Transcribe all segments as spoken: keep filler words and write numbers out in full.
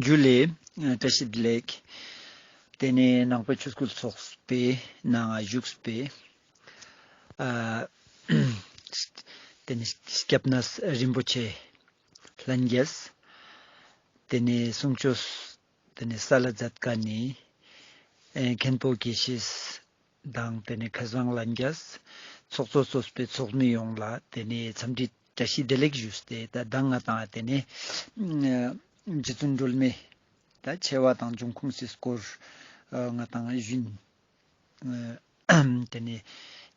ཇུ་ལེ། བཀྲ་ཤིས་བདེ་ལེགས། ཏེ་ནེ་ནང་པའི་ཆོས་སྐུལ་ཚོགས་པའི་ནང་ང་བཞུགས་པའི་ཨ་ཏེ་ནེ་སྐྱབས་གནས་རིན་པོ་ཆེ་ལྷན་རྒྱས། ཏེ་ནེ་གསུང་ཆོས་ཏེ་ནེ་སལ་ལ་མཛད་མཁན་ནི་ཨེ་མཁན་པོ་དགེ་བཤེས་དང་ཏེ་ནེ་མཁས་དབང་ལྷན་རྒྱས། ཚོགས་གཙོ་གཙོས་པའི་ཚོགས་མི་ཡོངས་ལ་ཏེ་ནེ་འཚམས་འདྲི་བཀྲ་ཤིས་བདེ་ལེགས་ཞུས་ཏེ། ད་མདང་ང་ཏང་ཏེ་ནེ་ཨ་རྗེ་བཙུན་སྒྲོལ་མའི་ད་ཆེ་བ་དང་འབྱུང་ཁུངས་སི་སྐོར་ཨ་ང་ཏང་ཞུན་ཨ་ཏེ་ནེ་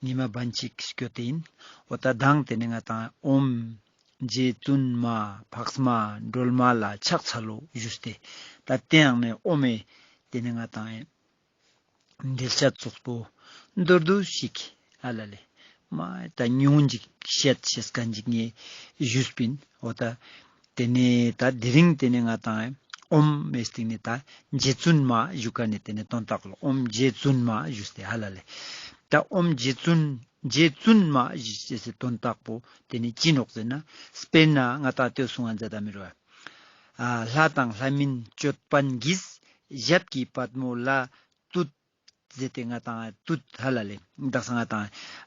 ཉི་མ་བན་ཅིག་སྐྱོད་དེ་ཨིན། འོ་ད་མདང་ཏེ་ནེ་ང་ཏང་ཨོཾ་རྗེ་བཙུན་མ་འཕགས་མ་སྒྲོལ་མ་ལ་ཕྱག་འཚལ་ལོ་ཞུས་ཏེ། ད་ཏེ་ཡང་ནེ་ཨོཾ་མེ་ཏེ་ནེ་ང་ཏང་འགྲེལ་བཤད་ཙོགས་པོ་མདོར་བསྡུས་ཤིག་ཧ་ལ་ལེ། མ་ད་ཉུང་ཅིག་བཤད་ཤེས་མཁན་ཅིག་ངས་ཞུས་པིན། འོ་ད་ཏེ་ནེ་ད་དེ་རིང་ཏེ་ནེ་ང་ཏང་ཨོཾ་མེ་སྟིང་ནེ་ད་རྗེ་བཙུན་མ་ཞུ་མཁན་ནི་ཏེ་ནེ་དོན་དག་ལོ། ཨོཾ་རྗེ་བཙུན་མ་ཞུས་ཏེ་ཧ་ལ་ལེ། ད་ཨོཾ་རྗེ་བཙུན་རྗེ་བཙུན་མ་ཞུས་ཏེ་དོན་དག་པོ་ཏེ་ནེ་ཅི་ནོག་ཟེར་ན། དཔེར་ན་ང་ཏང་ལྟོས་སོང་ང་མཛད་ད་མི་རུ་ཨ་ལྷ་དང་ལྷ་མིན་ཅོད་པན་གྱིས། ཞབས་ཀྱི་པདྨོ་ལ་བཏུད་ཟེར་ཏེ་ང་ཏང་བཏུད་ཧ་ལ་ལེ། དག་ས་ང་ཏང་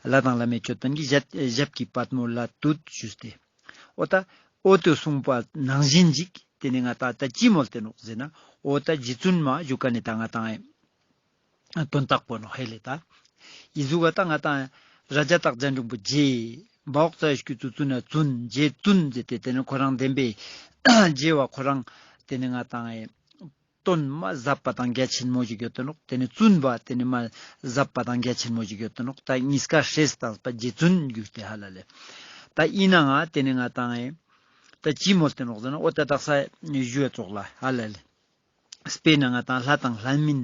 ལྷ་དང་ལྷ་མིན་ཅོད་པན་གྱིས་ཞབས་ཞབས་ཀྱི་པདྨོ་ལ་བཏུད་ཞུས་ཏེ། འོ་ད་འོ་ཏེ་གསུངས་པ་ནང་བཞིན་ཅིག་ཏེ་ནེ་ང་ཏང་ད་ཅི་མོལ་ཏེ་ནོག་ཟེར་ན། འོ་ད་རྗེ་བཙུན་མ་ཞུ་མཁན་ནི་ད་ང་ཏང་དོན་དག་པོ་ནོག་ཧེ་ལེ། ད་འི་ཟུག་ག་ད་ང་ཏང་ར་ཛ་བཏགས་རྒྱ་འགྲེང་བུ་རྗེ། བ་འོག་ཙ་ཡ་ཞབས་ཀྱུ་བཙུ་ན་བཙུན། རྗེ་བཙུན་ཟེར་ཏེ་ཏེ་ནེ་ཁོ་རང་བདེན་པའི་རྗེ་བ་ཁོ་རང་ཏེ་ནེ་ང་ཏང་ཨེ་དོན་མ་ཟབ་པ་དང་རྒྱ་ཆེན་མོ་ཞིག་ཡོད་དེ་ནོག། ཏེ་ནེ་བཙུན་པ་ཏེ་ནེ་མ་ཟབ་པ་དང་རྒྱ་ཆེན་མོ་ཞིག་ཡོད་དེ་ནོག། ད་གཉིས་ཀ་སྲས་དང་པ་རྗེ་བཙུན་གྱུར་ཏེ་ཧ་ལ་ལེ། ད་ཨིན་ནའང་ཏེ་ནེ་ང་ཏང་ཨེ་ད་ཅི་མོལ་ཏེ་ནོག་ཟེར་ན། འོ་ད་དག་ས་ཞུ་བ་ཙོགས་ལ་ཧ་ལ་ལེ། དཔེར་ན་ང་ཏང་ལྷ་དང་ལྷ་མིན་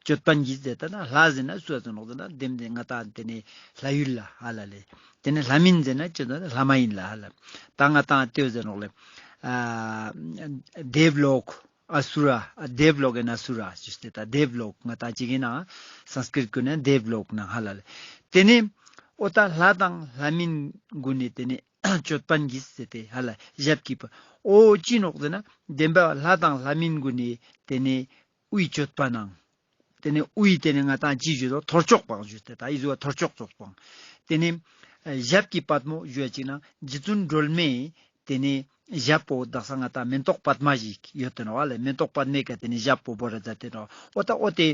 ཅོད་པན་གྱིས་ཟེར་ད་ན། ལྷ་ཟེར་ན་སུ་ཟེར་ནོག་ཟེར་ན་བདེན་བདེན་ང་ཏང་ཏེ་ནེ་ལྷ་ཡུལ་ལ་ཧ་ལ་ལེ། ཏེ་ནེ་ལྷ་མིན་ཟེར་ན་ཅི་ཟེར་ན་ལྷ་མ་ཡིན་ལ་ཧ་ལ། ད་ང་ཏང་ལྟོས་ཟེར་ནོག་ལེ། ཨ་དེབ་ལོག་ཨ་སུ་ར། ཨ་དེབ་ལོག་ཨེན་ཨ་སུ་ར་ཞུས་ཏེ། ད་དེབ་ལོག་ང་ཏང་ཅིག་ཨིན་ན་སཾསྐྲྀཏ་གུན་ནི་དེབ་ལོག་ནང་ཧ་ལ་ལེ། ཏེ་ནེ་འོ་ད་ལྷ་དང་ལྷ་མིན་གུན་ནི་ཏེ་ནེ་ཅོད་པན་གྱིས་ཟེར་ཏེ་ཧ་ལ་ཞབས་ཀྱི་པ། འོ་ཅི་ནོག་ཟེར་ན་བདེན་པ་ལྷ་དང་ལྷ་མིན་གུན་ནི་ཏེ་ནེ་དབུའི་ཅོད་པན་ནང་། ཏེ་ནེ་དབུའི་ཏེ་ནེ་ང་ཏང་ཅི་ཞུ་དོ། ཐོར་ཅོག་པང་ཞུས་ཏེ། ད་འི་ཟུག་ཐོར་ཅོག་ཙོགས་པང་། ཏེ་ནེ་ཞབས་ཀྱི་པདྨོ་ཞུ་བ་ཅིག་ན་རྗེ་བཙུན་སྒྲོལ་མའི་ཏེ་ནེ་ཞབས་པོ་དག་ས་ང་ཏང་མེ་ཏོག་པདྨ་ཞིག་ཡོད་དེ་ནོག་ལེ། མེ་ཏོག་པདྨའི་ཀ་ཏེ་ནེ་ཞབས་པོ་བོར་ར་མཛད་དེ་ནོག། འོ་ད་འོ་ཏེ་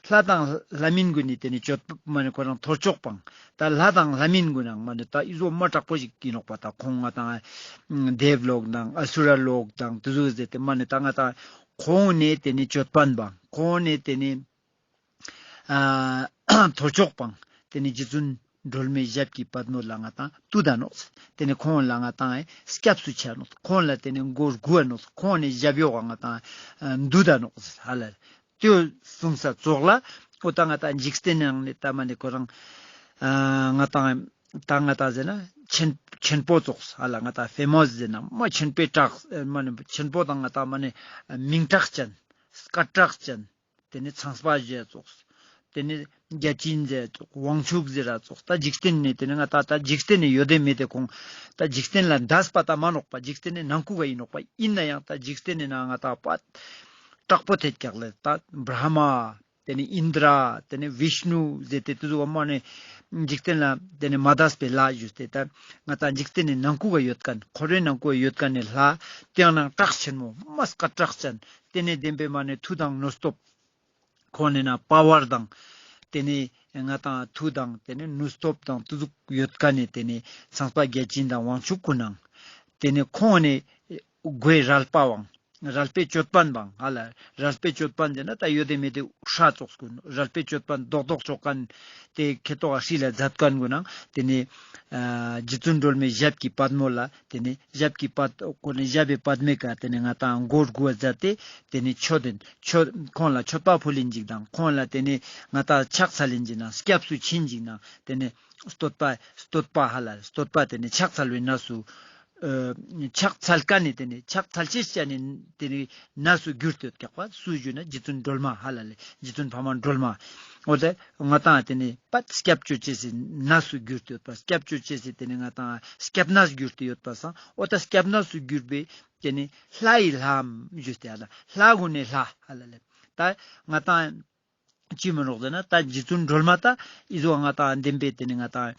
ལྷ་དང་ལྷ་མིན་གུན་ནི་ཏེ་ནེ་ཅོད་པན་མ་ནེ་ཁོ་རང་ཐོར་ཅོག་པང་། ད་ལྷ་དང་ལྷ་མིན་གུན་ནང་མ་ནེ་ད་འི་ཟུག་མ་དྲག་པོ་ཞིག་ཨིན་ནོག་པ། ད་ཁོང་ང་ཏང་དེབ་ལོག་དང་ཨ་སུ་ར་ལོག་དང་ཏེ་ཟུག་ཟེར་ཏེ་མ་ནེ་ད་ང་ཏང་ཁོང་ནེ་ཏེ་ནེ་ཅོད་པན་པང་། ཁོང་ནེ་ཏེ་ནེ་ཨ་ཐོར་ཅོག་པང་། ཏེ་ནེ་རྗེ་བཙུན་སྒྲོལ་མའི་ཞབས་ཀྱི་པདྨོ་ལ་ང་ཏང་བཏུད་ད་ནོག། ཏེ་ནེ་ཁོང་ལ་ང་ཏང་སྐྱབས་སུ་ཆ་ནོག། ཁོང་ལ་ཏེ་ནེ་མགོ་སྒུར་ནོག། ཁོང་ནེ་ཞབས་ཡོག་ག་ང་ཏང་ཨ་འདུད་ད་ནོག་ཧ་ལ་ལེ། ཏེ་གསུངས་ས་ཙོགས་ལ་འོ་ད་ང་ཏང་འཇིག་རྟེན་ནང་ནེ་ད་མ་ནེ་ཁོ་རང་ཨ་ང་ཏང་ད་ང་ཏང་ཟེར་ན་ཆེན་ཆེན་པོ་ཙོགས་ཧ་ལ། ང་ཏང་ཕེ་མོས་ཟེར་ན་མ་ཆེན་པོའི་གྲགས་མ་ནེ་ཆེན་པོ་དང་ང་ཏང་མ་ནེ་མིང་གྲགས་ཅན། སྐད་གྲགས་ཅན། ཏེ་ནེ་ཚངས་པ་ཟེར་ཙོགས། ཏེ་ནེ་བརྒྱ་བྱིན་ཟེར་ཙོགས། དབང་ཕྱུག་ཟེར་ར་ཙོགས། ད་འཇིག་རྟེན་ནེ་ཏེ་ནེ་ང་ཏང་ད་འཇིག་རྟེན་ནེ་ཡོད་དེ་མེད་དེ་ཁོང་ད་འཇིག་རྟེན་ལ་འདས་པ་ད་མན་ནོག་པ། འཇིག་རྟེན་ནེ་ནང་ཁུག་ག་ཨིན་ནོག་པ། ཨིན་ན་ཡང་ད་འཇིག་རྟེན་ནེ་ནང་ང་ཏང་པ་དྲག་པོ་ཐེད་ཀྱག་ལེ། ད་བྲཧྨ། ཏེ་ནེ་ཨིནྡྲ། ཏེ་ནེ་བིཤནུ་ཟེར་ཏེ་ཏེ་ཟུག་མ་ནེ་འཇིག་རྟེན་ལ་ཏེ་ནེ་མ་འདས་པའི་ལྷ་ཞུས་ཏེ། ད་ང་ཏང་འཇིག་རྟེན་ནེ་ནང་ཁུག་ག་ཡོད་མཁན་འཁོར་བའི་ནང་ཁུག་ག་ཡོད་མཁན་ནི་ལྷ་ཏེའང་ནང་གྲགས་ཆེན་མོ་མ་སྐད་གྲགས་ཅན། ཏེ་ནེ་བདེན་པའི་མ་ནེ་མཐུ་དང་ནུས་སྟོབས། ཁོང་ནེ་ན་པ་ཝར་དང་། ཏེ་ནེ་ང་ཏང་མཐུ་དང་ཏེ་ནེ་ནུས་སྟོབས་དང་ཏེ་ཟུག་ཡོད་མཁན་ནི་ཏེ་ནེ་ཚངས་པ་བརྒྱ་བྱིན་དང་དབང་ཕྱུག་གུན་ནང་། ཏེ་ནེ་ཁོང་ནེ་མགོའི་རལ་པ་བང་། རལ་པའི་ཅོད་པན་བང་ཧ་ལ། རལ་པའི་ཅོད་པན་ཟེར་ན་ད་ཡོད་དེ་མེད་དེ་ཧྲ་ཙོགས་གུན། རལ་པའི་ཅོད་པན་རྡོག་རྡོག་ཅོག་མཁན་ཏེ་ཁེ་ཏོག་ག་ཧྲི་ལ་མཛད་མཁན་གུན་ནང་ཏེ་ནེ་ཨ་རྗེ་བཙུན་སྒྲོལ་མའི་ཞབས་ཀྱི་པདྨོ་ལ་ཏེ་ནེ་ཞབས་ཀྱི་པད་ཁོང་ནེ་ཞབས་པའི་པདྨའི་ཀ་ཏེ་ནེ་ང་ཏང་མགོ་སྒུར་བ་མཛད་དེ་ཏེ་ནེ་མཆོད་དེ་མཆོད་ཁོང་ལ་མཆོད་པ་ཕུལ་ལིན་ཅིག་དང་ཁོང་ལ་ཏེ་ནེ་ང་ཏང་ཕྱག་འཚལ་ལིན་ཅིག་ནང་སྐྱབས་སུ་མཆིན་ཅིག་ནང་ཏེ་ནེ་བསྟོད་པ་བསྟོད་པ་ཧ་ལ་བསྟོད་པ་ཏེ་ནེ་ཕྱག་འཚལ་བའི་གནས་སུ། ཨ་ཕྱག་འཚལ་མཁན་ནི་ཏེ་ནེ་ཕྱག་འཚལ་ཅེས་ཅན་ནི་ཏེ་ནེ་གནས་སུ་གྱུར་ཏེ་ཡོད་ཀྱག་པ། སུ་ཞུ་ན་རྗེ་བཙུན་སྒྲོལ་མ་ཧ་ལ་ལེ། རྗེ་བཙུན་འཕགས་མ་སྒྲོལ་མ། འོ་ད་ང་ཏང་ཏེ་ནེ་པད་སྐྱབས་བཅོལ་ཅེས་སི་གནས་སུ་གྱུར་ཏེ་ཡོད་པ། སྐྱབས་བཅོལ་ཅེས་སི་ཏེ་ནེ་ང་ཏང་སྐྱབས་གནས་གྱུར་ཏེ་ཡོད་པ་སང་། འོ་ད་སྐྱབས་གནས་སུ་གྱུར་པའི་ ཏེ་ནེ་ལྷ་ཡི་ལྷའམ་ཞུས་ཏེ་ཧ་ལ་ལྷ་གུན་ནི་ལྷ་ཧ་ལ་ལེ། ད་ང་ཏང་ཅི་མི་ནོག་ཟེར་ན་ད་རྗེ་བཙུན་སྒྲོལ་མ་ད་ཨི་ཟུག་ང་ཏང་བདེན་པའི་ཏེ་ནེ་ང་ཏང་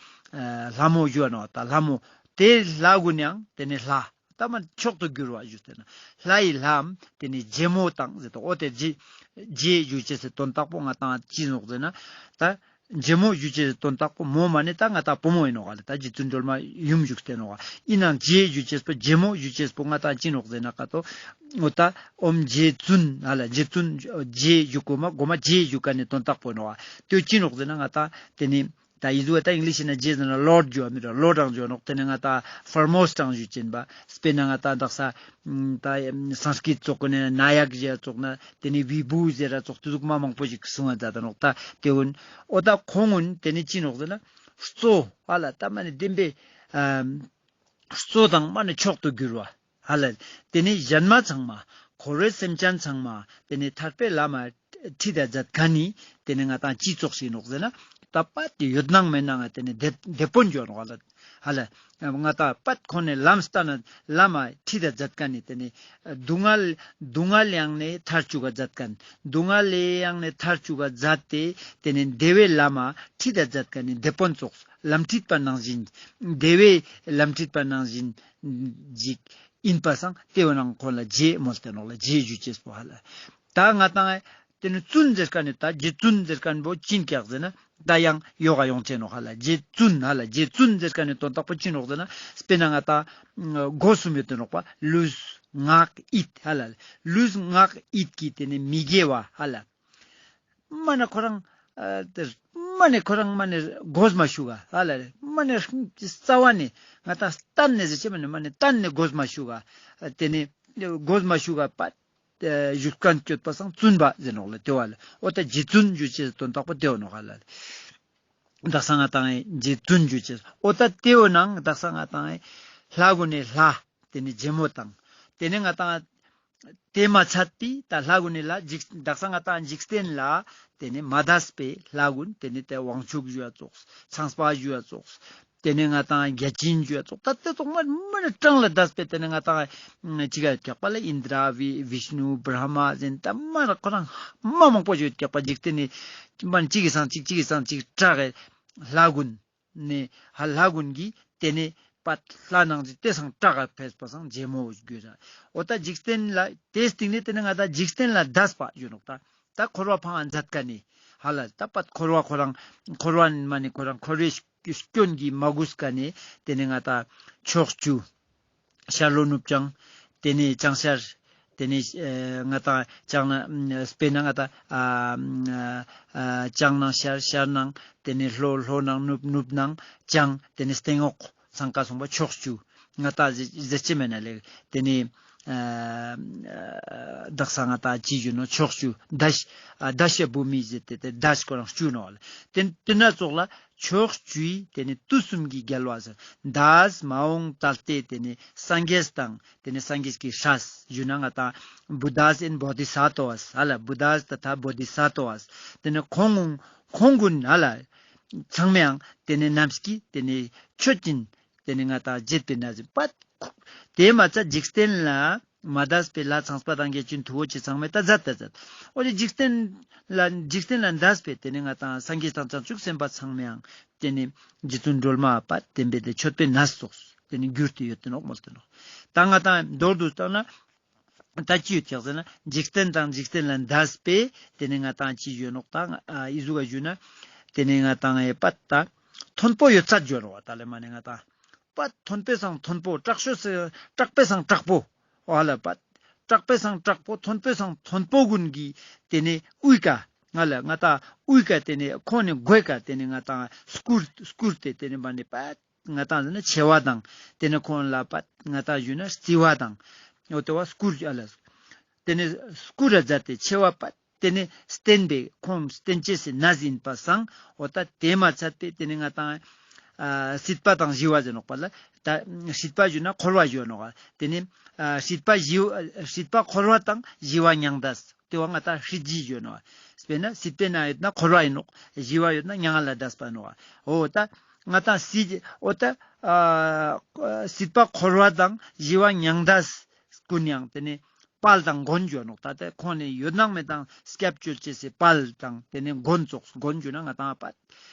ལྷ་མོ་ཞུ་བ་ནོག། ད་ལྷ་མོ་ཏེ་ལྷ་གུན་ནི་ཡང་ཏེ་ནེ་ལྷ་ད་མ་མཆོག་ཏུ་གྱུར་བ་ཞུས་ཏེ་ན་ལྷ་ཡི་ལྷའམ་ཏེ་ནེ་རྗེ་མོ་དང་ཟེར་ཏོ། འོ་ཏེ་རྗེ་རྗེ་ཞུ་ཅེས་སི་དོན་དག་པོ་ང་ཏང་ཅི་ནོག་ཟེར་ན་ད་རྗེ་མོ་ཞུ་ཅེས་སི་དོན་དག་པོ་མོ་མ་ནེ་ད་ང་ཏང་བུ་མོ་ཨིན་ནོག་ལེ། ད་རྗེ་བཙུན་སྒྲོལ་མ་ཡུམ་ཞུགས་ཏེ་ནོག། ཨིན་ནའང་རྗེ་ཞུ་ཅེས་པོ་རྗེ་མོ་ཞུ་ཅེས་པོ་ང་ཏང་ཅི་ནོག་ཟེར་ན་ཀ་ཏོ་འོ་ད་ཨོཾ་རྗེ་བཙུན་ཧ་ལ་རྗེ་བཙུན་རྗེ་ཞུ་གོ་མ་གོ་མ་རྗེ་ཞུ་ཀ་ནེ་དོན་དག་པོ་ནོག། ཏེ་ཅི་ནོག་ཟེར་ན་ང་ཏང་ཏེ་ནེ་ད་ཨི་ཟུག་ད་ཨིང་ལིཤ་ན་རྗེ་ཟེར་ན་ལོརཌ་ཞུ་བ་མི་ར་ལོརཌ་རང་ཞུ་ནོག། ཏེ་ནེ་ང་ཏང་ཕོར་མོསཊ་རང་ཞུ་ཅེན་པ། སྤེར་ན་ང་ཏང་དག་ས་ད་སཾསྐྲྀཏ་ཙོགས་གུན་ནི་ནཱ་ཡག་ཞུ་ཙོགས་ན་ཏེ་ནེ་བི་བྷུ་ཟེར་ར་ཙོགས་ཏེ་ཟུག་མ་མང་པོ་ཞིག་གསུང་བ་མཛད་ད་ནོག། ད་ཏེ་གུན་འོ་ད་ཁོང་གུན་ཏེ་ནེ་ཅི་ནོག་ཟེར་ན་གཙོ་ཧ་ལ་ད་མ་ནེ་བདེན་པའི་གཙོ་དང་མ་ནེ་མཆོག་ཏུ་གྱུར་བ་ཧ་ལ། ཏེ་ནེ་གཞན་མ་ཚང་མ་འཁོར་བའི་སེམས་ཅན་ཚང་མ་ཏེ་ནེ་ཐར་པའི་ལམ་མ་ཁྲིད་ད་མཛད་ཁན་ནི་ཏེ་ནེ་ང་ཏང་ཅི་ཙོགས་ཤིག་ནོག་ཟེར་ན་ད་པ་ཏེ་ཡོད་ནང་མེད་ནང་ཏེ་ནེ་དེད་དེད་དཔོན་ཞུ་ནོག་ཧ་ལ། ཧ་ལ་ང་ཏང་པད་ཁོ་ནེ་ལམ་སྟན་ན་ལམ་མ་ཁྲིད་ད་མཛད་ཁན་ནི་ཏེ་ནེ་སྡུག་བསྔལ་སྡུག་བསྔལ་ཡང་ནེ་ཐར་ཅུག་ག་མཛད་ཁན་སྡུག་བསྔལ་ཡང་ནེ་ཐར་ཅུག་ག་མཛད་དེ་ཏེ་ནེ་བདེ་བའི་ལམ་མ་ཁྲིད་ད་མཛད་ཁན་ནི་དེད་དཔོན་ཙོགས་ལམ་ཁྲིད་པ་ནང་བཞིན་བདེ་བའི་ལམ་ཁྲིད་པ་ནང་བཞིན་ཞིག་ཨིན་པ་སང་ཏེ་བོ་ནང་ཁོང་ལ་རྗེ་མོལ་ཏེ་ནོག་ལེ། རྗེ་ཞུ་ཅེས་པོ་ཧ་ལ། ད་ང་ཏང་ཏེ་ནེ་བཙུན་ཟེར་ཁན་ནི་ད་རྗེ་བཙུན་ཟེར་ཁན་བོ་ཅི་ཨིན་ཀྱག་ཟེར་ན་ད་ཡང་ཡོག་ག་ཡོང་ཅེ་ནོག་ཧ་ལ། རྗེ་བཙུན་ཧ་ལ་རྗེ་བཙུན་ཟེར་ཁན་ནི་དོན་དག་པོ་ཅི་ནོག་ཟེར་ན་སྤེར་ན་ང་ཏང་སྒོ་གསུམ་ཡོད་དེ་ནོག་པ། ལུས་ངག་ཡིད་ཧ་ལ། ལུས་ངག་ཡིད་ཀྱི་ཏེ་ནེ་མི་དགེ་བ་ཧ་ལ། མ་ནེ་ཁོ་རང་ཨ་ཏེ་མ་ནེ་ཁོ་རང་མ་ནེ་གོས་མ་ཞུ་ག་ཧ་ལ་རེ། མ་ནེ་རྩ་བ་ནེ་ང་ཏང་སྟན་ནེ་ཟེར་ཅེས་མ་ནེ་མ་ནེ་སྟན་ནེ་གོས་མ་ཞུ་ག་ཨ་ཏེ་ནེ་གོས་མ་ཞུ་ག་པ་ཨ་བཞུགས་ཁན་སྐྱོད་པ་སང་བཙུན་པ་ཟེར་ནོག་ལེ། ཏེ་བོ་ལ་འོ་ད་རྗེ་བཙུན་ཞུ་ཅེས་དོན་དག་པོ་ཏེ་བོ་ནོག་ཧ་ལ་ལེ། དག་ས་ང་ཏང་རྗེ་བཙུན་ཞུ་ཅེས་འོ་ད་ཏེ་བོ་ནང་དག་ས་ང་ཏང་ལྷ་གུན་ནི་ལྷ་ཏེ་ནེ་རྗེ་མོ་དང་ཏེ་ནེ་ང་ཏང་ཏེ་མ་ཚད་པའི་ད་ལྷ་གུན་ནི་ལྷ་འཇིག་དག་ས་ང་ཏང་འཇིག་རྟེན་ལ་ཏེ་ནེ་མ་འདས་པའི་ལྷ་གུན་ཏེ་ནེ་ཏེ་དབང་ཕྱུག་ཞུ་བ་ཙོགས་ཚངས་པ་ཞུ་བ་ཙོགས་ཏེ་ནེ་ང་ཏང་བརྒྱ་བྱིན་ཞུ་བ་ཙོགས་ད་ཏེ་ཙོགས་མ་མ་ནེ་གྲངས་ལས་འདས་པའི་ཏེ་ནེ་ང་ཏང་ཅི་ག་ཡོད་ཀྱག་པ་ལ་ཨིནྡྲ་བི་བིཤནུ་བྷྲ་མ་ཟེར་ད་མ་ནེ་ཁོ་རང་མ་མང་པོ་ཞིག་ཡོད་ཀྱག་པ། འཇིག་རྟེན་ནི་མ་ནེ་གཅིག་གི་སང་གཅིག་གཅིག་གི་སང་གཅིག་གྲགས་ལྷ་གུན་ནེ་ཧ་ལྷ་གུན་གྱི་ཏེ་ནེ་པད་ལྷ་ནང་ཞིག་ཏེ་སང་གྲགས་ཕེབས་པ་སང་རྗེ་མོ་གྱུར་ར། འོ་ད་འཇིག་རྟེན་ལ་ཏེའི་སྟིང་ནེ་ཏེ་ནེ་ང་ཏང་འཇིག་རྟེན་ལ་འདས་པ་ཞུ་ནོག་ད། ད་འཁོར་བ་ཕང་ང་མཛད་ཁན་ནི་ཧ་ལ་ད་པད་འཁོར་བ་ཁོ་རང་འཁོར་བ་མ་ནེ་ཁོ་རང་འཁོར་བའི་སྐྱོན་གྱིས་མ་གོས་ཁན་ནི་ཏེ་ནེ་ང་ཏང་ཕྱོགས་བཅུ་ཤར་ལྷོ་ནུབ་བྱང་ཏེ་ནེ་བྱང་ཤར་ཏེ་ནེ་ཨ་ང་ཏང་བྱང་ནང་སྤེར་ན་ང་ཏང་ཨ་ཨ་བྱང་ནང་ཤར་ཤར་ནང་ཏེ་ནེ་ལྷོ་ལྷོ་ནང་ནུབ་ནུབ་ནང་བྱང་ཏེ་ནེ་སྟེང་འོག་ཚང་ཀ་སོང་པ་ཕྱོགས་བཅུ་ང་ཏང་ཟེར་ཟེར་ཅེས་མེད་ན་ལེ། ཏེ་ནེ་ཨ་དག་ས་ང་ཏང་ཅི་ཞུ་ནོག་ཕྱོགས་བཅུ་ད་ཤ་ཨ་ད་ཤ་བྷུ་མི་ཟེར་ཏེ་ཏེ་ད་ཤ་ཁོ་རང་བཅུ་ནོག་ལེ། ཏེ་ཏེ་ན་ཙོགས་ལ་ཕྱོགས་བཅུའི་ཏེ་ནེ་དུས་གསུམ་གྱི་རྒྱལ་བ་ཟེར་འདས་མ་འོངས་ད་ལྟའི་ཏེ་ནེ་སངས་རྒྱས་དང་ཏེ་ནེ་སངས་རྒྱས་ཀྱི་སྲས་ཞུ་ན་ང་ཏང་བུདྡྷཱས་ཨེན་བོ་དྷི་ས་ཏྭས་ཧ་ལ་བུདྡྷཱས་ཏ་ཐཱ་བོ་དྷི་ས་ཏྭས་ཏེ་ནེ་ཁོང་ཁོང་གུན་ཧ་ལ་ཚང་མའང་ཏེ་ནེ་ནམ་སྐྱིད་ཏེ་ནེ་མཆོད་ཅིང་ཏེ་ནེ་ང་ཏང་བརྗེད་པའི་ན་ཟིན་པ། ཏེ་མ་ཚད་འཇིག་རྟེན་ལ་མ་འདས་པའི་ལྷ་ཚངས་པ་དང་བརྒྱ་བྱིན་མཐུ་བོ་ཆེ་ཚང་མས་ད་མཛད་ད་མཛད། འོ་ཏེ་འཇིག་རྟེན་ལ་འཇིག་རྟེན་ལ་འདས་པའི་ཏེ་ནེ་ང་ཏང་སངས་རྒྱས་དང་བྱང་ཆུབ་སེམས་དཔའ་ཚང་མའང་ཏེ་ནེ་རྗེ་བཙུན་སྒྲོལ་མ་བ་དམ་པའི་ཏེ་མཆོད་པའི་གནས་སོགས་ཏེ་ནེ་གྱུར་ཏེ་ཡོད་དེ་ནོག་མོལ་ཏེ་ནོག། ད་ང་ཏང་མདོར་བསྡུས་བཏང་ན། ད་ཅི་ཡོད་ཀྱག་ཟེར་ན་འཇིག་རྟེན་དང་འཇིག་རྟེན་ལས་འདས་པའི་ཏེ་ནེ་ང་ཏང་ཅི་ཡོད་ནོག་ད་ཨ་ཨི་ཟུག་ག་ཞུ་ན་ཏེ་ནེ་ང་ཏང་ཨེ་པ་ད་མཐོན་པོ་ཡོད་ཚད་ཡོད་རོག་ད་ལེ་མ་ནེ་ང་ཏང་པ་མཐོན་པོའི་སང་མཐོན་པོ་དྲག་ཤོས་སི་དྲག་པོའི་སང་དྲག་པོ་ཨོ་ཧ་ལ་པ་དྲག་པོའི་སང་དྲག་པོ་མཐོན་པོའི་སང་མཐོན་པོ་གུན་གྱི་ཏེ་ནེ་དབུས་ཀ་ང་ལ་ང་ཏང་དབུས་ཀ་ཏེ་ནེ་ཁོང་ནེ་གོས་ཀ་ཏེ་ནེ་ང་ཏང་སྐུར་སྐུར་ཏེ་ཏེ་ནེ་མ་ནེ་པ་ང་ཏང་ཟེར་ན་མཆེ་བ་དང་ཏེ་ནེ་ཁོང་ལ་པ་ང་ཏང་ཞུ་ན་རྩི་བ་དང་འོ་ཏེ་བ་སྐུར་ཨ་ལ་ཏེ་ནེ་སྐུར་ར་མཛད་དེ་མཆེ་བ་པ་ཏེ་ནེ་བསྟེན་པའི་ཁོང་བསྟེན་ཅེས་སི་གནས་ཡིན་པ་སང་འོ་ད་ཏེ་མ་ཚད་པའི་ཏེ་ནེ་ང་ཏང་ཨ་སྲིད་པ་དང་ཞི་བ་ཟེར་ནོག་པ་ལ་ད་སྲིད་པ་ཞུ་ན་འཁོར་བ་ཞུ་ནོག་ཏེ་ནེ་ཨ་སྲིད་པ་ཞི་སྲིད་པ་འཁོར་བ་དང་ཞི་བ་མྱང་འདས། ཏེ་བ་ང་ཏང་སྲིད་ཞི་ཞུ་ནོག། སྤེར་ན་སྲིད་པའི་ནང་ཡོད་ན་འཁོར་བ་ཡིན་ནོག། ཞི་བ་ཡོད་ན་མྱ་ངན་ལས་འདས་པ་ནོག། འོ་ད་ང་ཏང་སྲིད་འོ་ད་ཨ་སྲིད་པ་འཁོར་བ་དང་ཞི་བ་མྱང་འདས་ ཀུན་ཡང་ཏེ་ནེ་དཔལ་དང་མགོན་ཞུ་ནོག། ད་ཏེ་ཁོང་ནི་ཡོད་སྣང་མེད་དང་སྐྱབས་བཅོལ་ཅེས་སི་དཔལ་དང་ཏེ་ནེ་མགོན་ཙོགས། མགོན་ཞུ་ན་ང་ཏང་པ་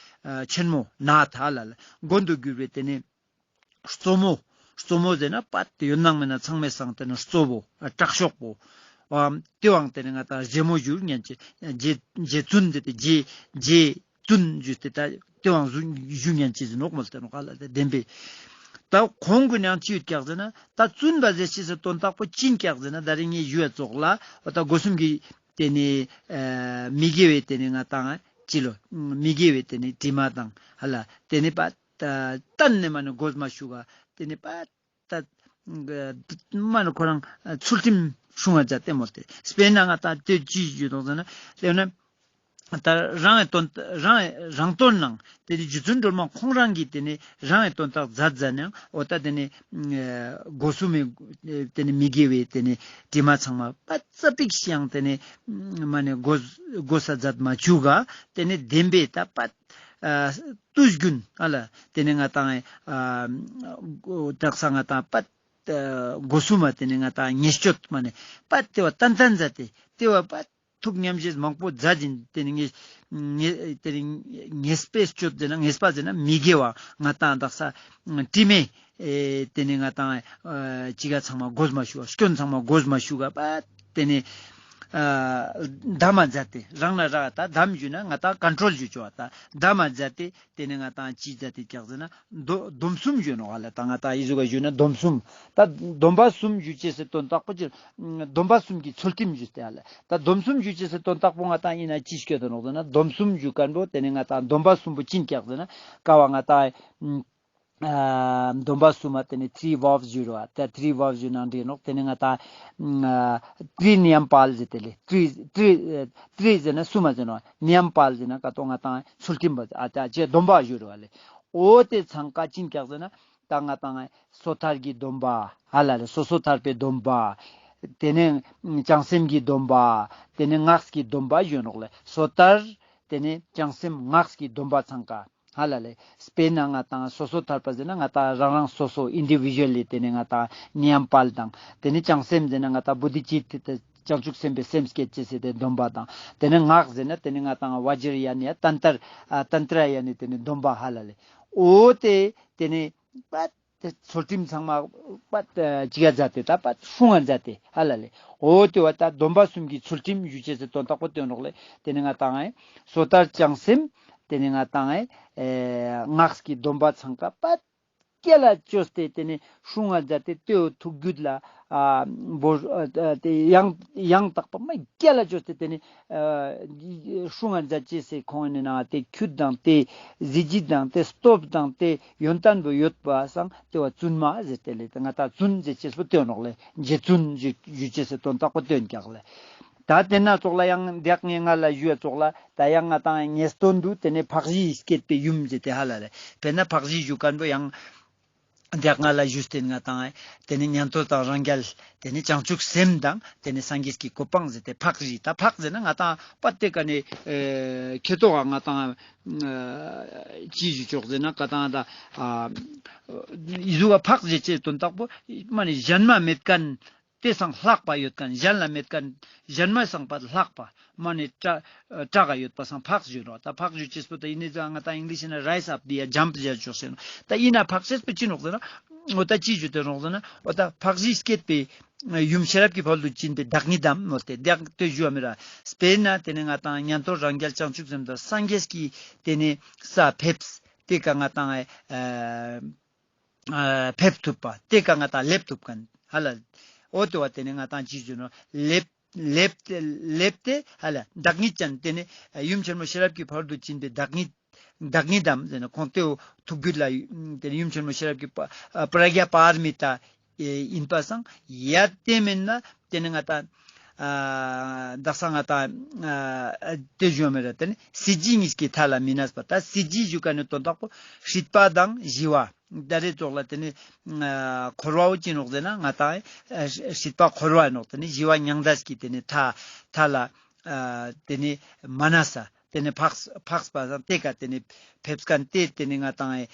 ཆེན་མོ་ན་ཐ་ལ་ལ་མགོན་དུ་གྱུར་བའི་ཏེ་ནེ་གཙོ་མོ། གཙོ་མོ་ཟེར་ན་པ་ཡོད་སྣང་མེད་ན་ཚང་མའི་སང་ཏེ་ནེ་གཙོ་བོ་དྲག་ཤོས་པོ། ཨ་ཏེ་བོའང་ཏེ་ནེ་ང་ཏང་རྗེ་མོ་ཞུ་ཉན་ཅེས། རྗེ་རྗེ་བཙུན་ཟེར་ཏེ་རྗེ་རྗེ་བཙུན་ཞུས་ཏེ་ད་ཏེ་བོའང་ཞུ་ཞུ་ཉན་ཅེས་ཟེར་ནོག་མོལ་ཏེ་ནོག་ལ། ཏེ་བདེན་པས། ད་ཁོང་གུན་ཡང་ཅི་ཡོད་ཀྱག་ཟེར་ན་ད་བཙུན་པ་ཟེར་ཅེས་སི་དོན་དག་པོ་ཅི་ཨིན་ཀྱག་ཟེར་ན་ད་རིང་ངས་ཞུ་བ་ཙོགས་ལ་འོ་ད་སྒོ་གསུམ་གྱི་ཏེ་ནེ་ཨ་མི་དགེ་བའི་ཏེ་ནེ་ང་ཏང་ཅི་ལོ་མི་དགེ་བའི་ཏེ་ནེ་དྲི་མ་དང་ཧ་ལ་ཏེ་ནེ་པ་ད་གཏན་ནས་མ་ནེ་གོས་མ་ཞུ་ག་ཏེ་ནེ་པ་ད་མ་ནེ་ཁོ་རང་ཚུལ་ཁྲིམས་སྲུང་ང་མཛད་དེ་མོལ་ཏེ། དཔེར་ན་ང་ཏང་ཏེ་ཅི་ཞུ་དོག་ཟེར་ན་ཏེ་ནེ་ད་རང་ངི་དོན་རང་རང་དོན་ནང་ཏེ་ནེ་རྗེ་བཙུན་སྒྲོལ་མ་ཁོང་རང་གིས་ཏེ་ནེ་རང་ངི་དོན་དག་མཛད་མཛད་ནའང་འོ་ད་ཏེ་ནེ་ཨ་སྒོ་གསུམ་མི་ཏེ་ནེ་མི་དགེ་བའི་ཏེ་ནེ་དྲི་མ་ཚང་མ་པ་ཙ་པིག་ཤིག་ཡང་ཏེ་ནེ་མ་ནེ་གོས་གོས་ས་མཛད་མ་བཅུག་ག་ཏེ་ནེ་བདེན་པའི་ད་པ་ཨ་དུས་རྒྱུན་ཨ་ལ་ཏེ་ནེ་ང་ཏང་ཨ་དག་ས་ང་ཏང་པ་ཨ་སྒོ་གསུམ་མ་ཏེ་ནེ་ང་ཏང་ཉེས་སྤྱོད་མ་ནེ་པ་ཏེ་བ་ཏན་ཏན་མཛད་དེ་ཏེ་བ་པ་ཐུགས་ཉམས་བཞེས་མང་པོ་མཛད་ཅིང་ཏེ་ནེ་ཉེས་ཉེས་ཏེ་ནེ་ཉེས་པའི་སྤྱོད་ཟེར་ན་ཉེས་པ་ཟེར་ན་མི་དགེ་བ་ང་ཏང་དག་ས་དྲི་མའི་ཨེ་ཏེ་ནེ་ང་ཏང་ཨ་ཅི་ག་ཚང་མ་གོས་མ་ཞུ་བ་སྐྱོན་ཚང་མ་གོས་མ་ཞུ་ག་པ་ཏེ་ནེ་ཨ་དམ་མཛད་དེ་རང་ན་ར་ད་དམ་ཞུ་ན་ང་ཏང་ཀོན་ཊོལ་ཞུ་ཅོ་བ་ད་དམ་མཛད་དེ་ཏེ་ནེ་ང་ཏང་ཅི་མཛད་དེ་ཀྱག་ཟེར་ན་སྡོམ་སྡོམ་གསུམ་ཞུ་ནོག་ཧ་ལ། ད་ང་ཏང་ཨི་ཟུག་ག་ཞུ་ན་སྡོམ་གསུམ་ད་སྡོམ་པ་གསུམ་ཞུ་ཅེས་སི་དོན་དག་པོ་ཅི་སྡོམ་པ་གསུམ་གྱི་ཚུལ་ཁྲིམས་ཞུས་ཏེ་ཧ་ལ། ད་སྡོམ་གསུམ་ཞུ་ཅེས་སི་དོན་དག་པོ་ང་ཏང་ཨིན་ན་ཅི་སྐྱོད་དེ་ནོག་ཟེར་ན་སྡོམ་གསུམ་ཞུ་ཁན་པོ་ཏེ་ནེ་ང་ཏང་སྡོམ་པ་གསུམ་པོ་ཅི་ཨིན་ཀྱག་ཟེར་ན་ཀ་བ་ང་ཏང་ཨ་སྡོམ་པ་གསུམ་མ་ཏེ་ནེ་ཐི་རི་ཝའོ་ཞུ་རོ་ཨ། ད་ཐི་རི་ཝའོ་ཞུ་ནང་འདྲེ་ནོག། ཏེ་ནེ་ང་ཏང་ཨ་ཏྲི་ནི་ཡམ་པཱལ་ཟེར་ཏེ་ལེ། ཏྲི་ཏྲི་ཨ་ཏྲི་ཟེར་ན་གསུམ་མ་ཟེར་ནོག། ནི་ཡམ་པཱལ་ཟེར་ན་ཀ་ཏོ་ང་ཏང་ཚུལ་ཁྲིམས་པ་ཨ་ད་ཅེ་སྡོམ་པ་ཞུ་རོ་ཨ་ལེ། འོ་ཏེ་ཚང་ཀ་ཅི་ཨིན་ཀྱག་ཟེར་ན་ད་ང་ཏང་སོ་ཐར་གྱི་སྡོམ་པ་ཧ་ལ་ལེ། སོ་སོ་ཐར་པའི་སྡོམ་པ། ཏེ་ནེ་བྱང་སེམས་ཀྱི་སྡོམ་པ། ཏེ་ནེ་སྔགས་ཀྱི་སྡོམ་པ་ཞུ་ནོག་ལེ། སོ་ཐར་ཏེ་ནེ་བྱང་སེམས་སྔགས་ཀྱི་སྡོམ་པ་ཚང་ཀ་ཧ་ལ་ལེ། དཔེར་ན་ང་ཏང་སོ་སོ་ཐར་པ་ཟེར་ན་ང་ཏང་རང་རང་སོ་སོ་ཨིན་ཌི་བི་ཞུ་ཨལ་ལི་ཏེ་ནེ་ང་ཏང་ནི་ཡམ་པཱལ་དང་ཏེ་ནེ་བྱང་སེམས་ཟེར་ན་ང་ཏང་བོ་དྷི་ཙིཏྟ་ཏེ་བྱང་ཆུབ་སེམས་དཔའི་སེམས་བསྐྱེད་ཅེས་ཟེར་ཏེ་སྡོམ་པ་དང་ཏེ་ནེ་སྔགས་ཟེར་ན་ཏེ་ནེ་ང་ཏང་བཛྲ་ཡ་ནི་ཡ་ཏན་ཏར་ཨ་ཏན་ཏྲ་ཡ་ནི་ཏེ་ནེ་སྡོམ་པ་ཧ་ལ་ལེ། འོ་ཏེ་ཏེ་ནེ་པ་ཏེ་ཚུལ་ཁྲིམས་ཚང་མ་པ་ཅི་ག་མཛད་དེ་ད་པ་སྲུང་ང་མཛད་དེ་ཧ་ལ་ལེ། འོ་ཏེ་བ་ད་སྡོམ་པ་གསུམ་གྱི་ཚུལ་ཁྲིམས་ཞུ་ཅེས་སི་དོན་དག་པོ་སྟོན་ནོག་ལེ། ཏེ་ནེ་ང་ཏང་ཨེ་སོ་ཐར་བྱང་སེམས་ཏེ་ནེ་ང་ཏང་ཨེ་སྔགས་ཀྱི་སྡོམ་པ་ཚང་ཀ་པ་སྐྱེ་ལ་བཅོས་ཏེ་ཏེ་ནེ་སྲུང་ང་མཛད་དེ་ཏེའོ་ཐུགས་རྒྱུད་ལ་ཨ་བོ་ཨ་ཏེ་ཡང་ཡང་དག་པ་མ་སྐྱེ་ལ་བཅོས་ཏེ་ཏེ་ནེ་ཨ་སྲུང་ང་མཛད་ཅེས་སི་ཁོང་ནི་ནང་ཏེ་ཁྱུད་དང་ཏེ་གཟི་བརྗིད་དང་ཏེ་སྟོབས་དང་ཏེ་ཡོན་ཏན་པོ་ཡོད་པ་སང་ཏེ་བ་བཙུན་མ་ཟེར་ཏེ་ལེ། ཏེ་ང་ཏང་བཙུན་ཟེར་ཅེས་པོ་སྟོན་ནོག་ལེ། རྗེ་བཙུན་ཞུ་ཅེས་སི་དོན་དག་པོ་སྟོན་ཀྱག་ལེ། ད་ཏེ་ན་ཙོགས་ལ་ཡང་དེ་ཡང་ང་ལ་ཞུ་བ་ཙོགས་ལ་ད་ཡང་ང་ཏང་ངེས་དོན་དུ་ཏེ་ནེ་འཕགས་བཞི་སྐྱེད་པའི་ཡུམ་ཟེར་ཏེ་ཧ་ལ་ལེ། དཔེར་ན་འཕགས་བཞི་ཞུ་ཁན་པོ་ཡང་དེ་ཡང་ང་ལ་ཞུས་ཏེ་ང་ཏང་ཏེ་ནེ་ཉན་ཐོས་དང་རང་རྒྱལ་ཏེ་ནེ་བྱང་ཆུབ་སེམས་དང་ཏེ་ནེ་སངས་རྒྱས་ཀྱི་གོ་འཕང་ཟེར་ཏེ་འཕགས་བཞི། ད་འཕགས་ཟེར་ན་ང་ཏང་པ་ཏེ་ཀ་ནེ་ཨེ་ཁེ་ཏོ་ག་ང་ཏང་ཨ་ཅི་ཞུ་ཅོག་ཟེར་ན་ཀ་ཏང་ད་ཨ་ཨི་ཟུག་ག་འཕགས་ཟེར་ཅེས་དོན་དག་པོ་མ་ནེ་ཞན་མ་མེད་ཁན་ཏེ་སང་ལྷག་པ་ཡོད་ཁན་ཞན་ལ་མེད་ཁན་ཞན་མ་སང་པ་ལྷག་པ་མ་ནེ་བཀྲ་བཀྲ་ག་ཡོད་པ་སང་འཕགས་ཞུ་ནོག། ད་འཕགས་ཞུ་ཅེས་པོ་ད་ཨིན་ན་ང་ཏང་ཨིང་ལིཤ་ན་རའིས་ཨབ་ཡ་ཇམཔ་ཟེར་ཅོག་ཟེར་ནོག། ད་ཨིན་ན་འཕགས་ཅེས་པོ་ཅི་ནོག་ཟེར་ན་འོ་ད་ཅི་ཞུ་ཏེ་ནོག་ཟེར་ན་འོ་ད་འཕགས་བཞི་སྐྱེད་པའི་ཡུམ་ཤེས་རབ་ཀྱི་ཕ་རོལ་ཏུ་ཕྱིན་པའི་བདག་ཉིད་དམ་མོལ་ཏེ་བདག་ཏུ་ཞུ་བ་མེད་ར། དཔེར་ན་ཏེ་ནེ་ང་ཏང་ཉན་ཐོས་རང་རྒྱལ་བྱང་ཆུབ་སེམས་དང་སངས་རྒྱས་ཀྱི་ཏེ་ནེ་ས་ཕེབས་ཏེ་ཀ་ང་ཏང་ཨ་ཨ་ཕེབས་ཐུབ་པ་ཏེ་ཀ་ང་ཏང་ལེབ་ཐུབ་ཁན་ཧ་ལ། འོ་ཏེ་བ་ཏེ་ནེ་ང་ཏང་ཅི་ཞུ་ནོག་ལེབ་ལེབ་ལེབ་ཏེ་ཧ་ལ་བདག་ཉིད་ཅན་ཏེ་ནེ་ཡུམ་ཆེན་མོ་ཤེས་རབ་ཀྱི་ཕ་རོལ་ཏུ་ཕྱིན་པའི་བདག་ཉིད་བདག་ཉིད་དམ་ཟེར་ན་ཁོང་ཏེའོ་ཐུགས་རྒྱུད་ལ་ཏེ་ནེ་ཡུམ་ཆེན་མོ་ཤེས་རབ་ཀྱི་པ་ཨ་པྲ་ཛྙཱ་པཱ་ར་མི་ཏཱ་ཨིན་པ་སང་ཡ་ཏེ་མེན་ན་ཏེ་ནེ་ང་ཏང་ཨ་དག་ས་ང་ཏང་ཨ་ཏེ་ཞུ་མེད་ར་ཏེ་ནེ་སྲིད་ཞི་གཉིས་ཀྱི་མཐའ་ལ་མི་གནས་པ། ད་སྲིད་ཞི་ཞུ་ཁན་ནི་དོན་དག་པོ་སྲིད་པ་དང་ཞི་བ། ད་རེ་ཙོགས་ལ་ཏེ་ནེ་ཨ་འཁོར་བའོ་ཅི་ནོག་ཟེར་ན་ང་ཏང་ཨ་སྲིད་པ་འཁོར་བ་ནོག། ཏེ་ནེ་ཞི་བ་མྱང་འདས་ཀྱི་ཏེ་ནེ་མཐའ་མཐའ་ལ་ཨ་ཏེ་ནེ་མ་གནས་ས། ཏེ་ནེ་འཕགས་འཕགས་པ་སང་ཏེ་ཀ་ཏེ་ནེ་ཕེབས་ཁན་ཏེ་ཏེ་ནེ་ང་ཏང་ཨེ་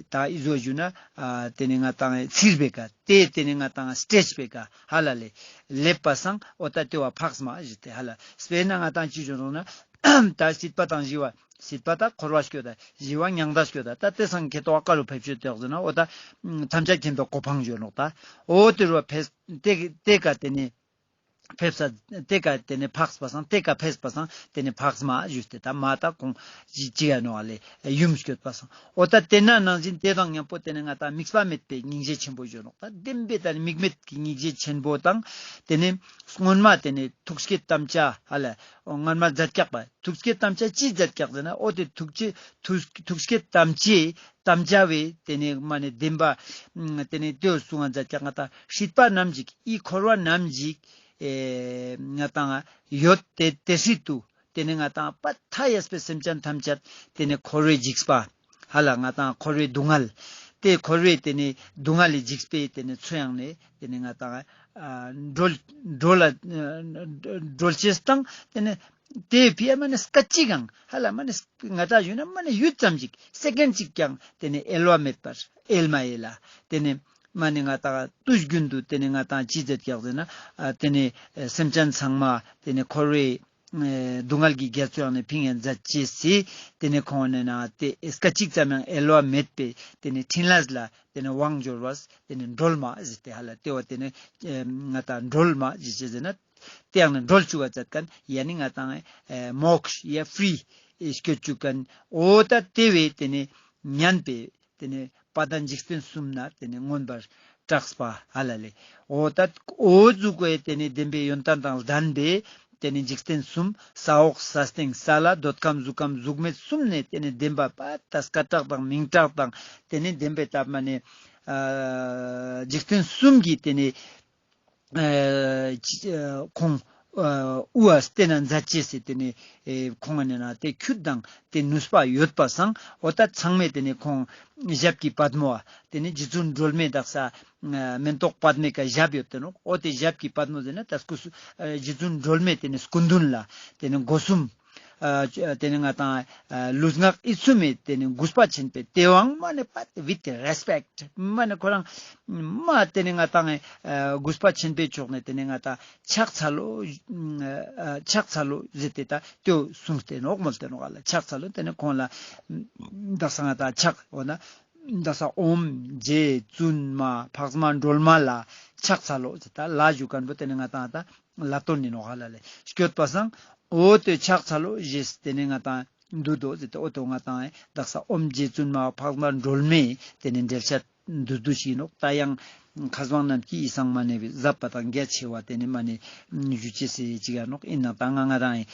ད་ཨི་ཟོ་ཞུ་ན་ཨ་ཏེ་ནེ་ང་ཏང་ཨེ་ཚིར་བེ་ཀ་ཏེ་ཏེ་ནེ་ང་ཏང་སྟྲེཆ་བེ་ཀ་ཧ་ལ་ལེ་ལེབ་པ་སང་འོ་ད་ཏེ་བ་འཕགས་མ་ཞུས་ཏེ་ཧ་ལ་སྤེར་ན་ང་ཏང་ཅི་ཞུ་རུང་ན་ད་སྲིད་པ་དང་ཞི་བ་སྲིད་པ་ད་འཁོར་བ་སྐྱོད་ད་ཞི་བ་མྱང་འདས་སྐྱོད་ད་ད་ཏེ་སང་ཁེ་ཏོ་ཨ་ཀ་རུ་ཕེབས་ཤོད་ཏེ་ཡོག་ཟེར་ན་འོ་ད་ཐམས་ཅད་མཁྱེན་པའི་གོ་འཕང་ཞུ་ནོག་ད་འོ་ཏེ་རུ་ཕེབས་ཏེ་ཏེ་ཀ་ཏེ་ནེ་ཕེབས་ས་ཏེ་ཀ་ཏེ་ནེ་འཕགས་པ་སང་ཏེ་ཀ་ཕེབས་པ་སང་ཏེ་ནེ་འཕགས་མ་ཞུས་ཏེ་ད་མ་ད་ཁོང་ཅི་ཅི་ཡ་ནོག་ལེ་ཡུམ་སྐྱོད་པ་སང་འོ་ད་ཏེ་ན་ནང་བཞིན་ཏེ་དང་མཉམ་པོ་ཏེ་ནེ་ང་ཏང་དམིགས་པ་མེད་པའི་སྙིང་རྗེ་ཆེན་པོ་ཞུ་ནོག་ད་བདེན་པའི་ད་ནི་དམིགས་མེད་ཀྱི་སྙིང་རྗེ་ཆེན་པོ་དང་ཏེ་ནེ་སྔོན་མ་ཏེ་ནེ་ཐུགས་བསྐྱེད་དམ་བཅའ་ཧ་ལ་སྔོན་མ་མཛད་ཀྱག་པ་ཐུགས་བསྐྱེད་དམ་བཅའ་ཅི་མཛད་ཀྱག་ཟེར་ན་འོ་ཏེ་ཐུགས་བསྐྱེད་ཐུགས་ཐུགས་བསྐྱེད་དམ་བཅའ་དམ་བཅའ་བའི་ཏེ་ནེ་མ་ནེ་བདེན་པ་ཏེ་ནེ་ཏེ་གསུང་ང་མཛད་ཀྱག་ང་ཏང་སྲིད་པ་ནམ་ཞིག་ཨི་འཁོར་བ་ནམ་ཞིག་ཨེ་ང་ཏང་ཡོད་དེ་དེ་སྲིད་དུ་ཏེ་ནེ་ང་ཏང་པ་མཐའ་ཡས་པའི་སེམས་ཅན་ཐམས་ཅད་ཏེ་ནེ་འཁོར་བའི་འཇིགས་པ་ཧ་ལ་ང་ཏང་འཁོར་བའི་སྡུག་བསྔལ་ཏེ་འཁོར་བའི་ཏེ་ནེ་སྡུག་བསྔལ་ལས་འཇིགས་པའི་ཏེ་ནེ་ཚུལ་ཡང་ནེ་ཏེ་ནེ་ང་ཏང་ཨ་སྒྲོལ་སྒྲོལ་ལ་སྒྲོལ་ཅེས་དང་ཏེ་ནེ་ཏེ་ཕི་ཡ་མ་ནེ་སྐད་ཅིག་ཡང་ཧ་ལ་མ་ནེ་ང་ཏང་ཞུ་ན་མ་ནེ་ཡུད་ཙམ་ཅིག་སེ་ཀེན་ཅིག་ཀྱང་ཏེ་ནེ་གཡེལ་བ་མེད་པར་གཡེལ་མ་གཡེལ་ལ་ཏེ་ནེ་མ་ནེ་ང་ཏང་དུས་རྒྱུན་དུ་ཏེ་ནེ་ང་ཏང་ཅི་མཛད་ཀྱག་ཟེར་ན་ཨ་ཏེ་ནེ་ཨེ་སེམས་ཅན་ཚང་མ་ཏེ་ནེ་འཁོར་བའི་ཨེ་སྡུག་བསྔལ་གྱི་རྒྱ་མཚོ་ཡང་ནེ་ཕིང་ཡང་མཛད་ཅེས་སི་ཏེ་ནེ་ཁོང་ནེ་ན་ཏེ་སྐད་ཅིག་ཙམ་ཡང་གཡེལ་བ་མེད་པའི་ཏེ་ནེ་ཕྲིན་ལས་ལ་ཏེ་ནེ་དབང་འབྱོར་བ་ཏེ་ནེ་སྒྲོལ་མ་ཟེར་ཏེ་ཧ་ལ་ཏེ་བ་ཏེ་ནེ་ཨེ་ང་ཏང་སྒྲོལ་མ་ཟེར་ཅེས་ཟེར་ན་ཏེ་ཡང་ནེ་སྒྲོལ་བཅུག་ག་མཛད་ཁན་ཡ་ནི་ང་ཏང་ཨེ་མོཀྵ་ཡ་ཕྲི་སྐྱོད་བཅུག་ཁན་འོ་ད་ཏེ་བས་ཏེ་ནེ་ཉན་པའི་ཏེ་ནེ་བ་དན་འཇིག་རྟེན་གསུམ་ན་ཏེ་ནེ་མངོན་པར་གྲགས་པ་ཧ་ལ་ལེ། འོ་ད་འོ་ཟུག་གི་ཏེ་ནེ་བདེན་པའི་ཡོན་ཏན་དང་ལྡན་པའི་ཏེ་ནེ་འཇིག་རྟེན་གསུམ་ས་འོག་ས་སྟེང་ས་བླ་འདོད་ཁམས་གཟུགས་ཁམས་གཟུགས་མེད་གསུམ་ནེ་ཏེ་ནེ་བདེན་པ་པ་ད་སྐད་གྲགས་དང་མིང་གྲགས་དང་ཏེ་ནེ་བདེན་པའི་ཐབས་མ་ནེ་ཨ་འཇིག་རྟེན་གསུམ་གྱི་ཏེ་ནེ་ཨ་ཅི་ཨ་ཁོང་ཨ་དབུ་བ་སྟེ་ན་མཛད་ཅེས་སི་ཏེ་ནེ་ཨེ་ཁོང་ནེ་ན་ཏེ་ཁྱུད་དང་ཏེ་ནུས་པ་ཡོད་པ་སང་འོ་ད་ཚང་མས་ཏེ་ནེ་ཁོང་ཞབས་ཀྱི་པད་མོ་ཨ་ཏེ་ནེ་རྗེ་བཙུན་སྒྲོལ་མའི་དག་ས་ཨ་མེན་ཏོག་པདྨའི་ཀ་ཞབས་ཡོད་དེ་ནོག་འོ་ཏེ་ཞབས་ཀྱི་པད་མོ་ཟེར་ན་ད་སྐུ་སུ་ཨ་རྗེ་བཙུན་སྒྲོལ་མའི་ཏེ་ནེ་སྐུ་མདུན་ལ་ཏེ་ནེ་སྒོ་གསུམ་ཨ་ཏེ་ནེ་ང་ཏང་ཨ་ལུས་ངག་ཡིད་གསུམ་མེ་ཏེ་ནེ་གུས་པ་ཆེན་པོས་ཏེ་བའང་མ་ནེ་པད་with respect མ་ནེ་ཁོ་རང་མ་ཏེ་ནེ་ང་ཏང་ཨ་གུས་པ་ཆེན་པོའི་ཕྱོགས་ནེ་ཏེ་ནེ་ང་ཏང་ཕྱག་འཚལ་ལོ་ཨ་ཕྱག་འཚལ་ལོ་ཟེར་ཏེ་ད་ཏེ་གསུངས་ཏེ་ནོག་མོལ་ཏེ་ནོག་ལ་ཕྱག་འཚལ་ལོ་ཏེ་ནེ་ཁོང་ལ་དག་ས་ང་ཏང་ཕྱག་འོ་ན་དག་ས་ཨོཾ་རྗེ་བཙུན་མ་འཕགས་མ་སྒྲོལ་མ་ལ་ཕྱག་འཚལ་ལོ་ཟེར་ད་ལ་ཞུ་ཁན་བོ་ཏེ་ནེ་ང་ཏང་ད་ལ་དོན་ནི་ནོག་ཧ་ལ་ལེ། སྐྱོད་པ་སང་འོ་ཏེ་ཕྱག་འཚལ་ལོ་ཞེས་ཏེ་ནེ་ང་ཏང་འདུ་དོ་ཟེར་ཏེ་འོ་ཏེ་ང་ཏང་དག་ས་ཨོཾ་རྗེ་བཙུན་མ་འཕགས་མ་སྒྲོལ་མའི་ཏེ་ནེ་འགྲེལ་བཤད་འདུ་འདུ་ཞིག་ནོག་ད་ཡང་མཁས་དབང་རྣམས་ཀྱིས་ཡིད་བསམ་མ་ནེ་བའི་ཟབ་པ་དང་རྒྱ་ཆེ་བ་ཏེ་ནེ་མ་ནེ་ཞུ་ཅེས་སི་ཅིག་ཡ་ནོག་ཨིན་ནའང་ད་ང་ང་རང་ངི་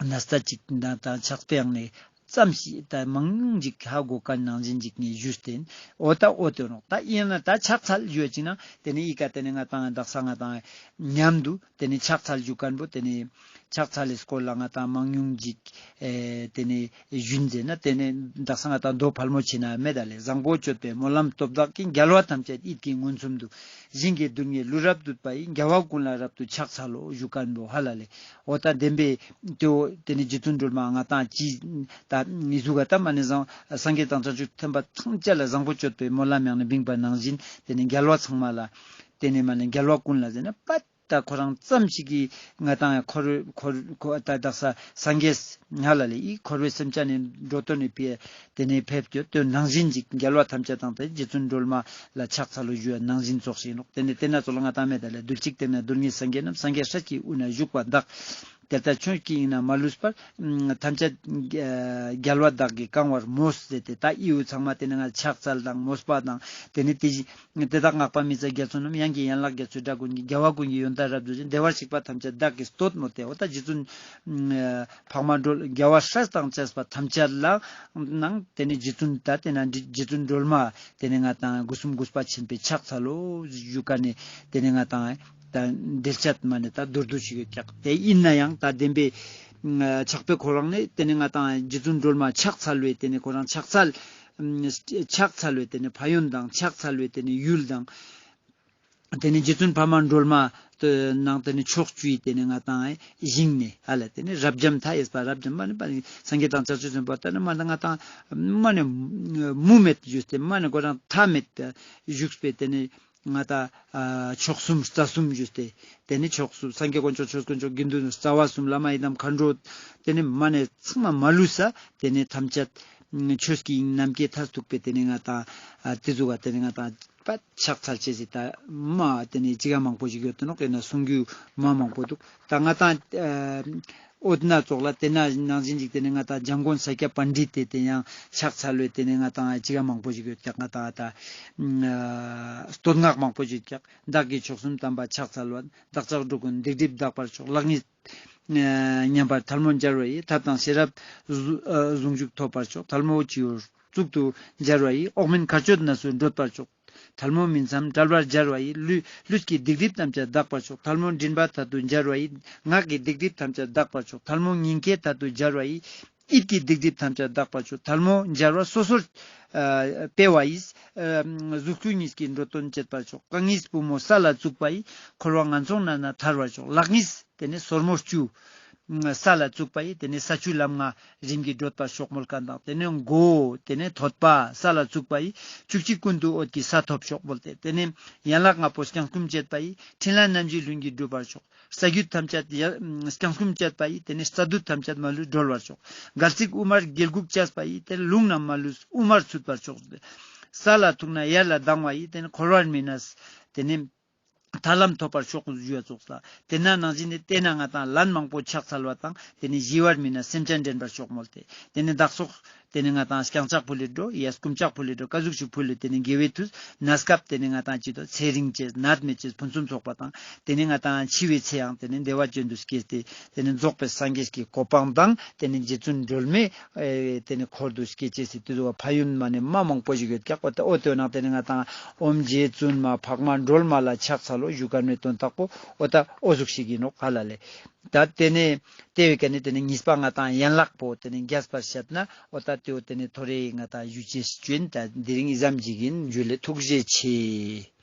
ན་ས་ཅིག་ད་ད་ཕྱག་དཔེ་ཡང་ནེ་ཙམ་ཞིག་ད་མང་ཉུང་ཅིག་ཧ་གོ་ཁན་ནང་བཞིན་ཅིག་ངས་ཞུས་ཏེ་ཨིན། འོ་ད་འོ་ཏེ་ནོག་ད་ཨིན་ན་ད་ཕྱག་འཚལ་ཞུ་ཅིག་ན་ཏེ་ནེ་ཨི་ཀ་ཏེ་ནེ་ང་ཏང་དག་ས་ང་ཏང་མཉམ་དུ་ཏེ་ནེ་ཕྱག་འཚལ་ཞུ་ཁན་བོ་ཏེ་ནེ་ཕྱག་འཚལ་ལི་སྐོར་ལ་ང་ཏང་མང་ཉུང་ཅིག་ཨེ་ཏེ་ནེ་ཞུན་ཟེར་ན་ཏེ་ནེ་དག་ས་ང་ཏང་མདོ་ཕལ་མོ་ཆེ་ན་མེད་ད་ལེ། བཟང་པོ་སྤྱོད་པའི་སྨོན་ལམ་སྟོབས་དག་གིས། རྒྱལ་བ་ཐམས་ཅད་ཡིད་ཀྱིས་མངོན་སུམ་དུ། ཞིང་གི་རྡུལ་སྙེད་ལུས་རབ་བཏུད་པ་ཡི། རྒྱལ་བ་ཀུན་ལ་རབ་ཏུ་ཕྱག་འཚལ་ལོ་ཞུ་ཁན་བོ་ཧ་ལ་ལེ། འོ་ད་བདེན་པའི་ཏེ་འོ་ཏེ་ནེ་རྗེ་བཙུན་སྒྲོལ་མ་ང་ཏང་ཅི་ད་ནི་ཟུག་ག་ད་མ་ནེ་སངས་སངས་རྒྱས་དང་བྱང་ཆུབ་ཐེག་པ་ཐམས་ཅད་ལ་བཟང་པོ་སྤྱོད་པའི་སྨོན་ལམ་ཡང་ནེ་བིངས་པ་ནང་བཞིན་ཏེ་ནེ་རྒྱལ་བ་ཚང་མ་ལ་ཏེ་ནེ་མ་ནེ་རྒྱལ་བ་ཀུན་ལ་ཟེར་ན་པད་ད་ཁོ་རང་ཙམ་ཞིག་གི་ང་ཏང་འཁོར་འཁོར་འཁོར་ད་དག་ས་སངས་རྒྱས་ཧ་ལ་ལེ་ཨི་འཁོར་བའི་སེམས་ཅན་ནི་འགྲོ་དོན་ནི་ཕི་ཏེ་ནེ་ཕེབས་ཏེ་ཏེ་ནང་བཞིན་ཅིག་རྒྱལ་བ་ཐམས་ཅད་དང་ཏེ་རྗེ་བཙུན་སྒྲོལ་མ་ལ་ཕྱག་འཚལ་ལོ་ཞུ་བ་ནང་བཞིན་ཙོགས་ཤིག་ནོག་ཏེ་ནེ་ཏེ་ན་ཙོགས་ལ་ང་ཏང་མེད་ད་ལེ། རྡུལ་གཅིག་སྟེང་ན་རྡུལ་སྙེད་སངས་རྒྱས་རྣམས། སངས་རྒྱས་སྲས་ཀྱི་དབུས་ན་བཞུགས་པ་དག་དེ་ལྟར་ཁྱོད་ཀྱི་དབྱིངས་ན་མ་ལུས་པར། ཐམས་ཅད་རྒྱལ་བ་བདག་གིས་གང་བར་མོས་ཟེར་ཏེ་ད་ཨི་བོ་ཚང་མ་ཏེ་ནེ་ང་ཕྱག་འཚལ་དང་མོས་པ་དང་ཏེ་ནེ་ཏེ་བཞིན་དེ་དག་བསྔགས་པ་མི་ཟད་རྒྱ་མཚོ་རྣམས། ཡང་གི་ཡན་ལག་རྒྱ་མཚོའི་སྒྲ་ཀུན་གྱིས། རྒྱལ་བ་ཀུན་གྱི་ཡོན་ཏན་རབ་བརྗོད་ཅིང་། བདེ་བར་གཤེགས་པ་ཐམས་ཅད་བདག་གིས་བསྟོད། མོལ་ཏེ་འོ་ད་རྗེ་བཙུན་འཕགས་མ་སྒྲོལ་རྒྱལ་བ་སྲས་དང་བཅས་པ་ཐམས་ཅད་ལ་ནང་ཏེ་ནེ་རྗེ་བཙུན་ད་ཏེ་ན་རྗེ་བཙུན་སྒྲོལ་མ་ཏེ་ནེ་ང་ཏང་སྒོ་གསུམ་གུས་པ་ཆེན་པོས་ཕྱག་འཚལ་ལོ་ཞུ་ཁན་ནི་ཏེ་ནེ་ང་ཏང་ད་འགྲེལ་བཤད་མ་ནེ་ད་མདོར་བསྡུས་ཤིག་ཡོད་ཀྱག་ཏེ་ཨིན་ནའང་ད་བདེན་པའི་ཕྱག་དཔེ་ཁོ་རང་ནེ་ཏེ་ནེ་ང་ཏང་རྗེ་བཙུན་སྒྲོལ་མ་ཕྱག་འཚལ་བའི་ཏེ་ནེ་ཁོ་རང་ཕྱག་འཚལ་ཕྱག་འཚལ་བའི་ཏེ་ནེ་ཕན་ཡོན་དང་ཕྱག་འཚལ་བའི་ཏེ་ནེ་ཡུལ་དང་ ཏེ་ནེ་རྗེ་བཙུན་འཕགས་མ་སྒྲོལ་མ་ནང་ཏེ་ནེ་ཕྱོགས་བཅུའི་ཏེ་ནེ་ང་ཏང་ཞིང་ནེ་ཧ་ལ་ཏེ་ནེ་རབ་འབྱམས་མཐའ་ཡས་པ། རབ་འབྱམས་མ་ནེ་པ་སངས་རྒྱས་དང་བྱང་ཆུབ་སེམས་དཔའ་ཏེ་ནེ་མ་ནེ་ང་ཏང་མ་ནེ་མུ་མེད་ཞུས་ཏེ་མ་ནེ་ཁོ་རང་མཐའ་མེད་བཞུགས་པའི་ཏེ་ནེ་ང་ཏང་ཨ་མཆོག་གསུམ་རྩ་གསུམ་ཞུས་ཏེ་ཏེ་ནེ་མཆོག་གསུམ་སངས་རྒྱས་དཀོན་མཆོག་ཆོས་དཀོན་མཆོག་དགེ་འདུན་རྩ་བ་གསུམ་བླ་མ་ཡི་དམ་མཁའ་འགྲོ་ཏེ་ནེ་མ་ནེ་ཚང་མ་མ་ལུས་ས་ཏེ་ནེ་ཐམས་ཅད་ཆོས་ཀྱི་དབྱིངས་ནམ་མཁའི་མཐས་གཏུགས་པའི་ཏེ་ནེ་ང་ཏང་ཨ་ཏེ་ཟུག་ག་ཏེ་ནེ་ང་ཏང་པད་ཕྱག་འཚལ་ཅེས་སི་ད་མ་ཏེ་ནེ་ཅི་ག་མང་པོ་ཞིག་ཡོད་དེ་ནོག་ཡིན་ན་གསུང་རྒྱུ་མ་མང་པོ་འདུག་ད་ང་ཏང་ཨ་འོ་ན་ཙོགས་ལ་ཏེ་ན་ནང་བཞིན་ཅིག་ཏེ་ནེ་ང་ཏང་འཇམ་མགོན་ས་སྐྱ་པཎྜི་ཏ་ཏེ་ཡང་ཕྱག་འཚལ་བའི་ཏེ་ནེ་ང་ཏང་ཅི་ག་མང་པོ་ཞིག་ཡོད་ཀྱག་ང་ཏང་ད་ཨ་བསྟོད་བསྔགས་མང་པོ་ཞིག་ཀྱག་བདག་གིས་མཆོག་གསུམ་དམ་པ་ཕྱག་འཚལ་བ། བདག་ཅག་འགྲོ་ཀུན་སྡིག་སྒྲིབ་འདག་པར་ཤོག་བླ་གཉིས་ཉམས་པར་ཐལ་མོ་སྦྱར་བ་ཡིས། ཐབས་དང་ཤེས་རབ་ཟུང་འཇུག་ཐོབ་པར་ཤོག་ཐལ་མོ་སྤྱི་བོར་གཙུག་ཏུ་སྦྱར་བ་ཡིས། འོག་མིན་མཁའ་སྤྱོད་གནས་སུ་འགྲོད་པར་ཤོག་ཐལ་མོ་སྨིན་མཚམས་བྲལ་བར་སྦྱར་བ་ཡིས། ལུས་ལུས་ཀྱི་སྡིག་སྒྲིབ་ཐམས་ཅད་འདག་པར་ཤོག་ཐལ་མོ་མགྲིན་པ་མཐའ་དུ་སྦྱར་བ་ཡིས། ངག་གི་སྡིག་སྒྲིབ་ཐམས་ཅད་འདག་པར་ཤོག་ཐལ་མོ་སྙིང་གའི་མཐའ་དུ་སྦྱར་བ་ཡིས། ཡིད་ཀྱི་སྡིག་སྒྲིབ་ཐམས་ཅད་འདག་པར་ཤོག་ཐལ་མོ་སྦྱར་བ་སོ་སོར་ཨ་སྤེལ་བ་ཡིས། ཨ་གཟུགས་སྐུ་གཉིས་ཀྱི་འགྲོ་དོན་བྱེད་པར་ཤོག་རྐང་གཉིས་པུས་མོ་ས་ལ་བཙུགས་པ་ཡིས། འཁོར་བ་ངན་སོང་ནང་ན་ཐར་བར་ཤོག་ལག་གཉིས་ཏེ་ནེ་སོར་མོ་བཅུ་ས་ལ་བཙུགས་པ་ཡིས། ཏེ་ནེ་ས་བཅུ་ལམ་ལྔ་རིམ་གྱིས་བགྲོད་པར་ཤོག་མོལ་མཁན་དང་། ཏེ་ནེ་མགོ་ཏེ་ནེ་ཐོད་པ་ས་ལ་བཙུགས་པ་ཡིས། བཅུ་གཅིག་ཀུན་ཏུ་འོད་ཀྱི་ས་ཐོབ་ཤོག་མོལ་ཏེ། ཏེ་ནེ་ཡན་ལག་ལྔ་པོ་བརྐྱང་བསྐུམ་བྱེད་པ་ཡིས། འཕྲིན་ལས་རྣམ་བཞི་ལྷུན་གྱིས་གྲུབ་པར་ཤོག་ས་རྒྱུད་ཐམས་ཅད་ཡ་བརྐྱང་བསྐུམ་བྱེད་པ་ཡིས། ཏེ་ནེ་རྩ་བདུད་ཐམས་ཅད་མ་ལུས་སྒྲོལ་བར་ཤོག་གལ་སྲིད་དབུ་མར་དགེ་ལུགས་བྱས་པ་ཡིས། ཏེ་ནེ་རླུང་རྣམས་མ་ལུས་དབུ་མར་ཚུད་པར་ཤོག་ས་ལ་ཐུག་ན་ཡར་ལ་ལྡང་བ་ཡིས། ཏེ་ནེ་འཁོར་བར་མི་གནས། ཏེ་ནེ་ཐར་ལམ་ཐོབ་པར་ཤོག་ཞུ་བ་ཙོགས་ལ། ཏེ་ན་ནང་བཞིན་ནི་ཏེ་ན་ང་ཏང་ལན་མང་པོ་ཕྱག་འཚལ་བ་དང་། ཏེ་ནེ་ཞི་བར་མི་གནས་སེམས་ཅན་འདྲེན་པར་ཤོག་མོལ་ཏེ། ཏེ་ནེ་བདག་སོགས་ཏེ་ནེ་ང་ཏང་རྐྱང་ཕྱག་ཕུལ་ལེ་འགྲོ་ཡ་སྐུ་ཕྱག་ཕུལ་ལེ་འགྲོ་ཀ་ཟུག་ཞིག་ཕུལ་ལེ། ཏེ་ནེ་དགེ་བའི་མཐུས་གནས་སྐབས་ཏེ་ནེ་ང་ཏང་ཅི་དོ་ཚེ་རིང་ཅེས་ནད་མེད་ཅེས་ཕུན་སུམ་ཚོགས་པ་དང་། ཏེ་ནེ་ང་ཏང་འཆི་བའི་ཚེ་ཡང་ཏེ་ནེ་བདེ་བ་ཅན་དུ་སྐྱེས་ཏེ་ཏེ་ནེ་རྫོགས་པའི་སངས་རྒྱས་ཀྱི་གོ་འཕང་དང་ཏེ་ནེ་རྗེ་བཙུན་སྒྲོལ་མའི་ཨེ་ཏེ་ནེ་འཁོར་དུ་སྐྱེ་ཅེས་སི་ཏེ་ཟུག་ཕན་ཡོན་མ་ནེ་མ་མང་པོ་ཞིག་ཡོད་ཀྱག་འོ་ཏེ་འོ་ཏེ་ནང་ཏེ་ནེ་ང་ཏང་ཨོཾ་རྗེ་བཙུན་མ་འཕགས་མ་སྒྲོལ་མ་ལ་ཕྱག་འཚལ་ལོ་ཞུ་མཁན་ནི་དོན་དག་པོ་འོ་ད་འོ་ཟུག་ཞིག་ཡིན་ནོག་ཧ་ལ་ལེ། ད་ཏེ་ནེ་ཏེ་བའི་ཀ་ནེ་ཏེ་ནེ་གཉིས་པ་ང་ཏང་ཡན་ལག་པོ་ཏེ་ནེ་རྒྱས་པར་བཤད་ན་འོ་ད་ཏེ་འོ་ཏེ་ནེ་ཐོ་རེ་ང་ཏང་ཞུ་ཅེས་ཅོ་ཡིན། ད་དེ་རིང་འི་ཙམ་ཞིག་ཡིན། ཇུ་ལེ། ཐུགས་རྗེ་ཆེ།